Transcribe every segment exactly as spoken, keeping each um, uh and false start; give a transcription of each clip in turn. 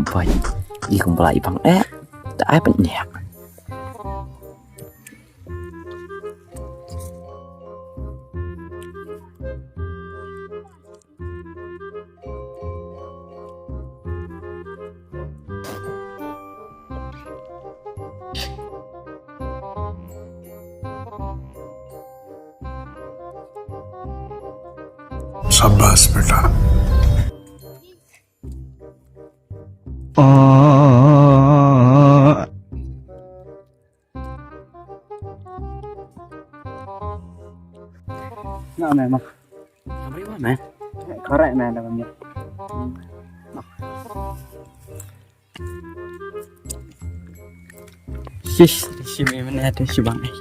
Bai, i kong Blai bang eh. Ta ai pynïap. शाबाश बेटा। Nga me ma. Sorry ma me. Correct me da me. Shish, shi me me ne te shi bang eh.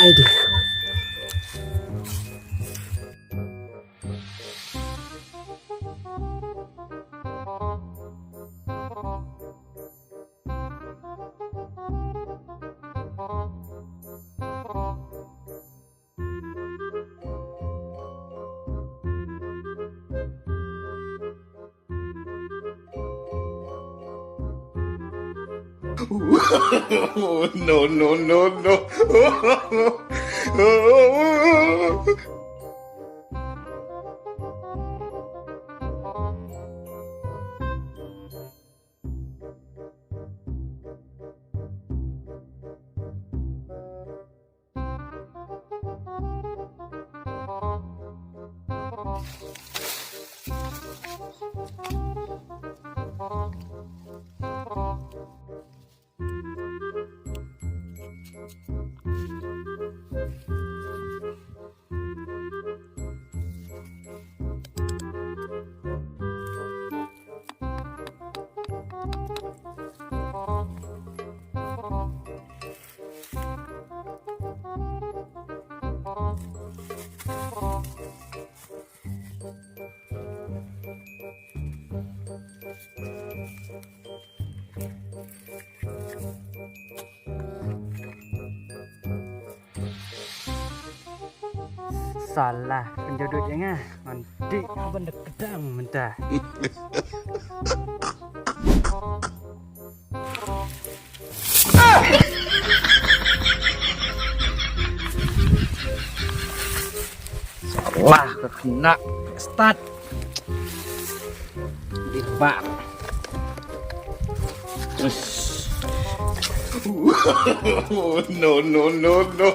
Idea. No, no, no, no. Salah pynjudut ïa nga. Ngan dih ban da kdang mynta. Salah ka kena start. Di bak. No, no, no, no.